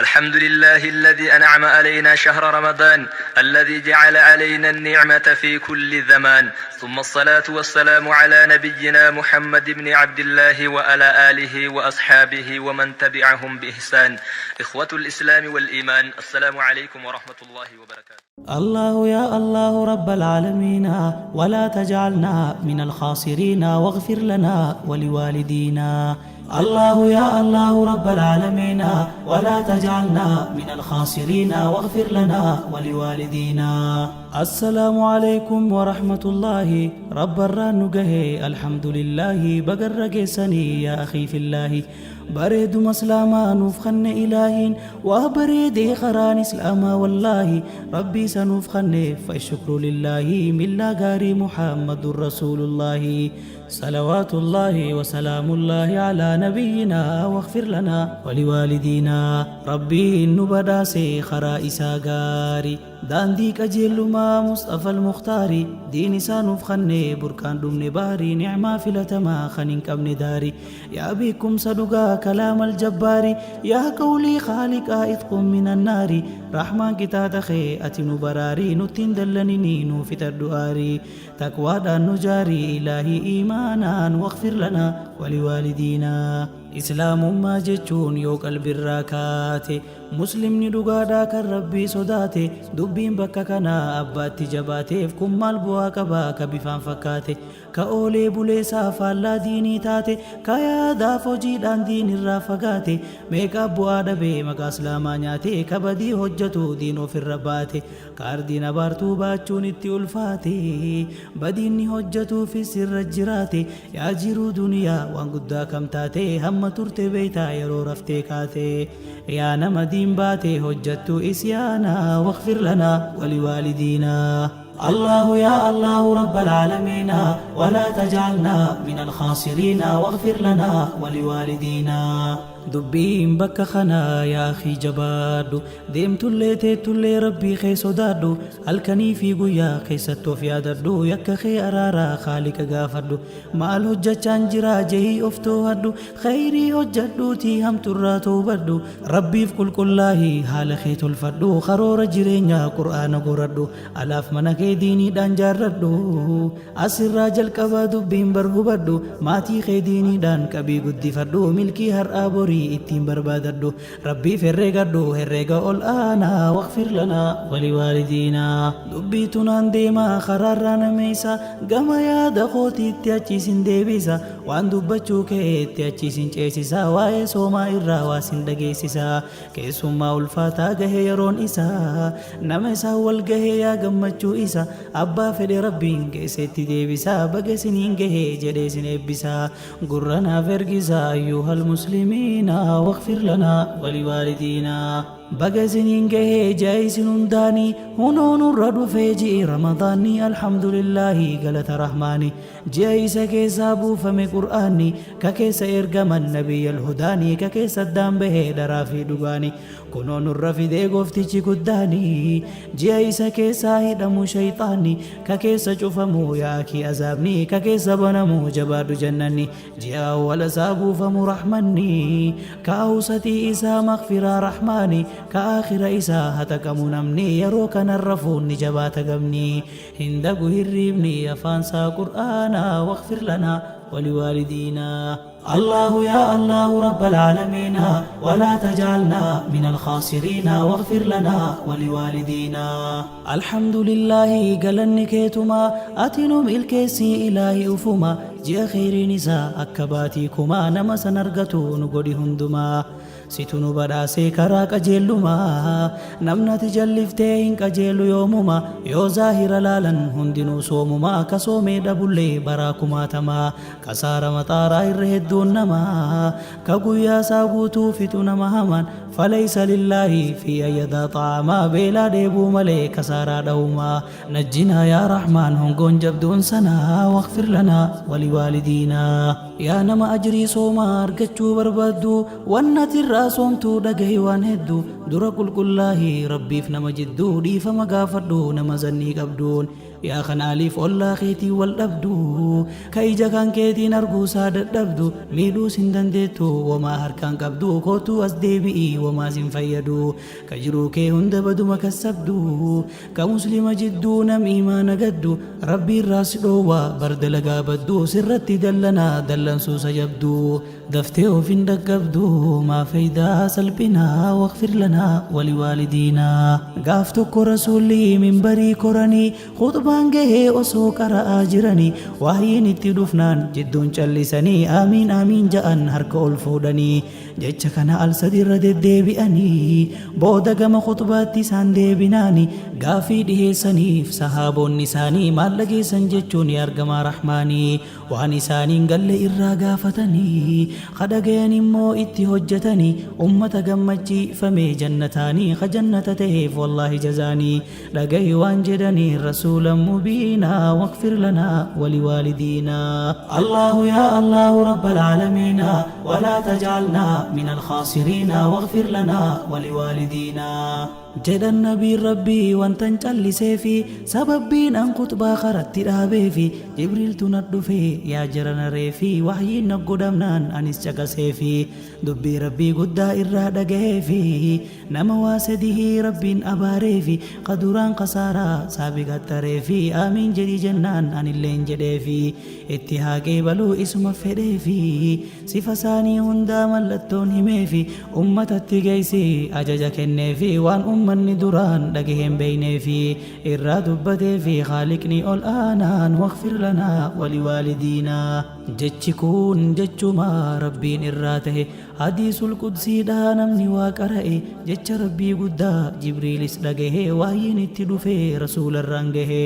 الحمد لله الذي أنعم علينا شهر رمضان الذي جعل علينا النعمة في كل زمان، ثم الصلاة والسلام على نبينا محمد بن عبد الله وعلى آله وأصحابه ومن تبعهم بإحسان. إخوة الإسلام والإيمان، السلام عليكم ورحمة الله وبركاته. الله يا الله رب العالمين، ولا تجعلنا من الخاسرين، واغفر لنا ولوالدينا. الله يا الله رب العالمين، ولا تجعلنا من الخاسرين، واغفر لنا ولوالدينا. السلام عليكم ورحمة الله. رب الرانقه، الحمد لله. بقر قيسني يا أخي في الله. Bareeduma islaamaa nuuf kanne ilaahiin, waa bareedee karaan islaamaa. Wallaahi Rabbii isa nuuf kanne, fashukru lillaahi. Millaa gaarii Muhammadun rasuulullaahi, salawaatullaahi wasalaamullaahi alaa nabiyyinaa, واغفر لنا ولوالدينا. Rabbiin nu badhaase karaa isaa gaarii, daandii qajeellumaa Mustafa al-Mukhtaari. Diin isaa nuuf kanne, burqaan dhumne baarii, nicmaa filatamaa kan hin qabne daarii. Yaa beekumsa dhugaa كلام الجبار، yaa qawlii khaaliqaa، عتق من النار. Rahmaan qixaaxa kee ati nu baraarii, nutti hin dallaninii, nuu fixadhu aarii. Taqwaadhaan nu jaarii ilaahii iimaanaan، واغفر لنا ولوالدينا. Islaamummaa jechuun yoo qalbirraa kaate, muslimni dhugaadhaa kan Rabbii sodaate. Dubbiin bakka kanaa abbaatti jabaateef, kun maal bu'aa qabaa ka bifaan fakkaate, ka oolee buleesaa faallaa diinii taate, ka yaadaaf hojiidhaan diinirraa fagaate? Meeqaa bu'aa dhabee maqaa islaamaa nyaate, ka badii hojjetu diin ofirra baate, kaardiin abaartuu baachuun itti ulfaate, badiinni hojjetuufis irra jiraate? Yaa jiruu duniyaa, waan guddaa kam taate? Hamma turte beeytaa yeroo raftee kaate? Yaa nama diin baate hojjettu isyaana، واغفر لنا ولوالدينا. الله يا الله رب العالمين، ولا تجعلنا من الخاسرين، واغفر لنا ولوالدينا. Dubbiin bakka kanaa, yaa akhi, jabaadhu. Deemtullee teettullee Rabbii kee sodaadhu. Halkanii fi guyyaa keessatti of yaadadhu. Yakka kee araaraa Khaaliqa gaafadhu. Maal hojjechaan jira jehii of too'adhu. Khayrii hojjedhuutii hamturraa toobadhu. Rabbiif qulqullaahii haala kee tolfadhu. Karoora jireenyaa Qur'aana goradhu. Alaaf mana kee diiniidhaan jaarradhu. Asirraa jalqabaa dubbiin bar hubadhu. Maatii kee diiniidhaan qabii guddifadhu. Milkii har'aa borii ittiin barbaadadhu. Rabbiif herreegadhu herreega ol aanaa، واغفر لنا ولوالدينا. Dubbii tunaan deemaa karaarraa nameessa, gama yaada kootiitti achiisin deebisa. Waan dubbachuu keetti achiisin ceesisa. Waa'ee soomaa irraa waa sin dhageessisa. Keessummaa ulfaataa gahe yeroon isaa, nama isaa wal gahee yaa gammachuu isa. Abbaa fedhe Rabbiin keessatti deebisa. Baga isiniin gahee jedhee isin eebbisa. Gurra naaf ergisa، أيها المسلمين، واغفر لنا ولوالدينا. Baga isiniin gahee jaa isin hundaanii. Hunoo nurra dhufee ji'i Ramadaanni. Alhamdulillaahi, galata Rahmaani. Ji'a isa keessaa buufame Qur'aanni, ka keessa ergaman Nabiyyal Hudaanii, ka keessa addaan bahee dharaa fi dhugaani. Kunoo nurra fidee gooftichi guddaani. Ji'a isa keessaa hidhamu shayxaanni, ka keessa cufamu yaakii azaabni, ka keessa banamu jabaadhu jannanni. Ji'a awwala isaa buufamu rahmanni, ka awsatii isaa maghfiraa Rahmaani, ka aakhira isaa hataqamu namni. Yeroo kanarra fuunni jabaata gamni hin dagu hirriibni afaansaa Qur'aanaa، واغفر لنا ولوالدينا. الله يا الله رب العالمين، ولا تجعلنا من الخاسرين، واغفر لنا ولوالدينا. الحمد لله، galanni keetuma, ati nu milkeessi ilaahi ufuma. Ji'a kheyriin isaa akka baatii kumaa, nama san argatu nu godhi hundumaa. Situ nu badhaasee karaa qajeellumaa. Namnati jalliftee hin qajeelu yoomuma. Yoo zaahira laalan hundinuu soomumaa, ka soomee dhabullee baraa kumaatamaa. Kasaara maxaaraa irra hedduun namaa, ka guyyaa isaa guutuu fixu nama hamaan. فليس لله في أن يدع طعاما. Beelaa dheebuu malee kasaaraa dha'umaa. نجنا يا رحمن hongoon jabduun sanaa، واغفر لنا ولوالدينا. Yaa nama ajrii soomaa argachuu barbaaddu, wannati irraa soomtuu dhagahi waan hedduu. Dura qulqullaahii Rabbiif nama jidduu, dhiifama gaafadhu nama zannii qabduun. Yaa kanaaliif ollaa keetii wal dhabdu, ka ija kan keetiin arguusaa dadhabdu, miidhuus hin dandeettu womaa harkaan qabdu, kootuu as deebi'ii womaa sin fayyadu. Ka jiruu kee hunda baduma kassabdu, ka muslima jidduu nam iimaana gaddu, Rabbi irraa si dhoowwa bar dalagaa baddu, sirratti dallanaa dallansuusa jabdu. Daftee of hin dhaqqabdu maa faydaa salphinaa waqfir lanaa waliwaalidiinaa. Gaaf tokko Rasuulli minbarii koranii khuxbaan gahee osoo qara'aa jiranii wahyiin itti dhufnaan jidduun callisanii aamiin aamiin ja'an harka ol fuudhanii jecha kana al sadi irra deddeebi'anii booda gama khuxbaatti isaan deebinaani gaafii dhiheessaniif sahaaboonni isaanii maal dhageessan jechuun yaa ergamaa rahmaanii Waan isaanii hin galle irraa gaafatanii, ka dhagayan immoo itti hojjatanii, ummata gammachiifame jannataanii, ka jannata taheef wallaahi jazaanii, dhagahi waan jedhanii rasuulan mubiinaa, waqfir lanaa waliwaalidiinaa. Allaahu yaa Allaahu rabbal aalamiinaa, walaa taj'alnaa minal khaasiriinaa, waqfir lanaa waliwaalidiinaa. Jedhan nabiin Rabbii wantan calliseefi sababbiin an khuxbaa karatti dhaabeefi Jibriiltu na dhufe yaa jarana reefi wahyiin na godhamnaan anis caqaseefi dubbii Rabbii guddaa irraa dhagaheefi nama waa sadihii Rabbiin abaareefi ka duraan khasaaraa saabiqattareefi aamiin jedhi jennaan anilleen jedheefi itti haa qeebaluu isuma fedheefi Sifa isaanii hundaa mallattoon himeefi ummatatti geeysi ajaja kenneefi waan ummanni duraan dhagahee hin beeyneefi irraa dubbateefi Khaaliqni ol aanaan waghfir lanaa waliwaalidiinaa. Jechi kun jechuma Rabbiin irraa tahe Hadiisul Qudsiidha namni waa qara'e jecha Rabbii guddaa Jibriilis dhagahe wahyiin itti dhufee Rasuularraan gahe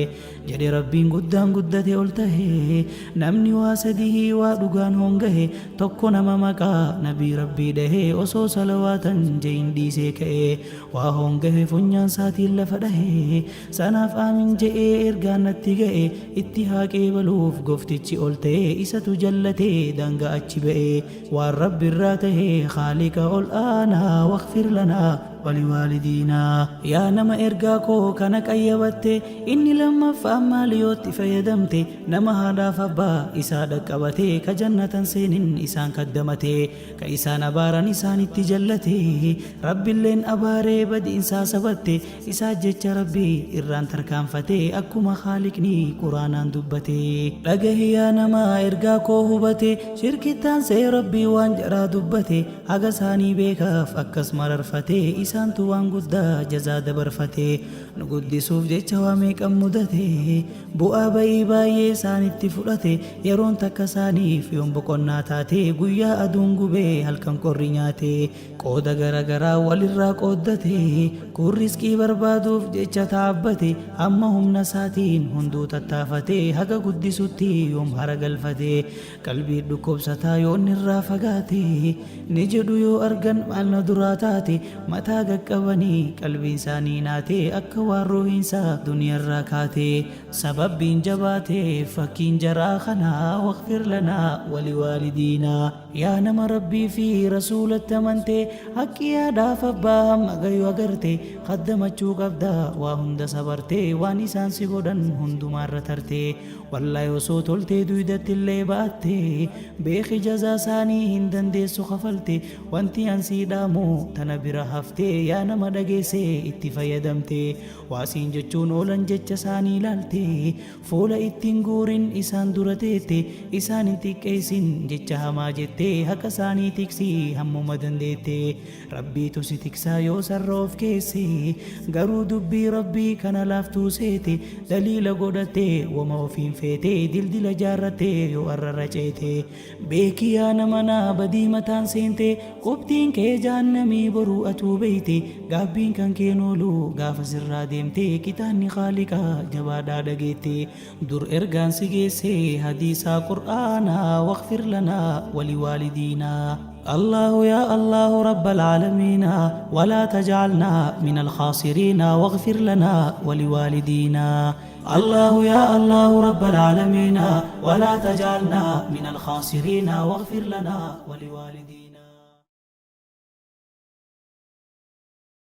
Jedhe Rabbiin guddaan guddate ol tahe namni waa sadihii waa dhugaan hoongahe tokko nama maqaa nabii Rabbii dhahe osoo salawaatan je'in dhiisee ka'e waa hoongahe funyaan saatiin lafa dhahe sanaaf aamin je'ee ergaan natti ga'e itti haa qeebaluuf goftichi ol ta'e isatu jallatee daangaa achi ba'e waan Rabbirraa tahe khaaliqa ol aanaa waghfir lanaa waliwaalidiinaa. Yaa nama ergaa koo kana qayyabatte inni lammaffaan maali yoo itti fayyadamte nama haadhaaf abbaa isaa dhaqqabate ka jannatan seenin isaan kaddamate ka isaan abaaran isaanitti jallate Rabbilleen abaaree badiinsaa sabatte isaa jecha Rabbi irraan tarkaanfate akkuma khaaliqni quraanaan dubbate. Dhagahi yaa nama ergaa koo hubate shirkittaan see Rabbii waan jaraa dubbate Haga isaanii beekaaf akkas mararfate isaantu waan guddaa jazaa dabarfate nu guddisuuf jecha waa meeqan mudate bu'aa ba'ii baay'ee isaanitti fudhate yeroon takka isaaniif yoom boqonnaa taate guyyaa aduun gubee halkan qorri nyaate qooda gara garaa walirraa qooddate kuun rizqii barbaaduuf jecha taabbate hamma humna isaatiin hunduu tattaafate haga guddisutti yoom hara galfate Qalbii dhukkubsataa yoo inni irraa fagaate ni jedhu yoo argan maal na duraa taate mataa gaqqabanii qalbiin isaanii naate akka waan ruuhiinsaa duniyarraa kaate sababbiin jabaate fakkiin jaraa kanaa waqfir lanaa waliwaalidiinaa yaa nama rabbii fi rasuulatti amante haqqi haadhaaf abbaa hamma gayu agarte kaddamachuu qabda waa hunda sabarte waan isaan si godhan hundumaarra tarte Wallahi osoo toltee duydatti illee baatte beeki jazaa isaanii hin dandeessu kafalte wanti an sii dhaamu tana bira hafte yaa nama dhageesse itti fayyadamte waa siin jechuun oolan jecha isaanii laalte fuula itti hin guurin isaan dura teette isaan hin xiqqeessin jecha hamaa jette haqa isaanii tiksi hammuma dandeette Rabbiitu si tiksaa yoo sarra of keesse garuu dubbii Rabbii kana laaftuu seete daliila godhattee woma ofiin feete dildila jaarrattee yoo arrarra ceete beeki yaa nama naa badii mataan seente qubtiin kee jahannamii boruu atuu beeyte gaabbiin kan keen oolu gaafa sirraa deemte qixaanni khaaliqaa jabaadhaa dhageette dur ergaan si geesse hadiisaa qur'aanaa waqfir lanaa waliwaalidiinaa. الله يا الله رب العالمين ولا تجعلنا من الخاسرين واغفر لنا ولوالدينا. الله يا الله رب العالمين ولا تجعلنا من الخاسرين واغفر لنا ولوالدينا.